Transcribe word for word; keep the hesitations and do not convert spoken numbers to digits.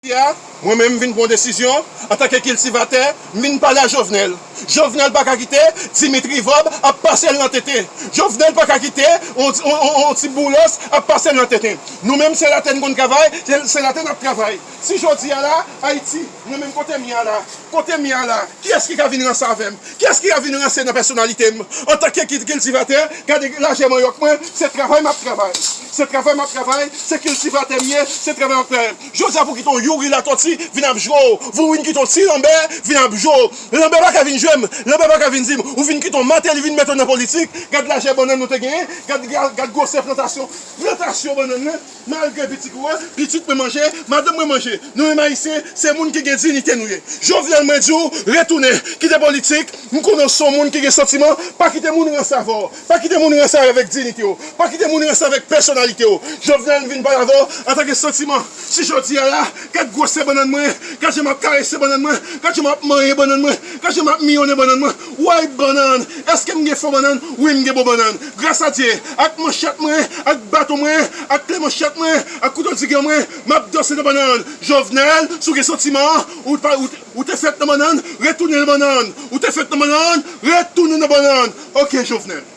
Jodi a, mwen menm m vin pran yon desizyon, antanke kiltivatè, m vin pale a Jovenel. Jovenel pa ka kite Dimitri Vorbe ap pase l nan tenten. Jovenel pa ka kite yon, yon, yon, yon ti boulos ap pase l nan tenten. Nou menm se latè n konn travay, se, se latè n ap travay. Si jodi a la, Ayiti, mwen menm kote m ye a la, kote m ye a la, kiyès ki ka vin ranse avè m? Kiyès ki ka vin ranse nan pèsonalite m? Antanke kil-, kiltivatè, gade lajè manyòk mwen, se travay m ap travay. Se travay m ap travay, se kiltivatè m ye, se travay m ap travay. Jodi a pou kite yon Youri Latòti vin ap jwe w, pou vin kite yon ti Lanbè vin ap jwe w. Lanbè pa ka vin jwe m, Lanbè pa ka vin di m, ou vin kite yon Mateli vin mete w nan politik, gad lajè bannann nou te genyen, gad, gad, gad gwosè plantasyon, plantasyon bannann nan, malgre pitit ou a, pitit mwen manje, madanm mwen manje. Nou menm Ayisyen, se moun ki gen diyite nou ye. Jovenel, mwen di w, retounen, kite politik, m konnen w se yon moun ki gen santiman, pa kite moun ranse avè w, pa kite moun ranse avèk diyite w, pa kite moun ranse avèk pèsonalite w. Jovenel, m vin pale avè w antanke santiman. Si jodi a la, gad gwosè bannann mwen, gad jan m ap karese bannann mwen, gad jan m ap manyen bannann mwen, gad jan m ap miyonnen bannann mwen. Way bannann, èske m gen fò bannann? Wi, m gen bon bannann. Gras a Dye, ak manchèt mwen, ak baton mwen, ak kle manchèt mwen, ak kouto digan mwen, m ap danse nan bannann. Jovenel, si w gen santiman, ou pa, ou, ou te fèt nan bannann, retounen nan bannann. Ou te fèt nan bannann, retounen nan bannann. Ok, Jovenel.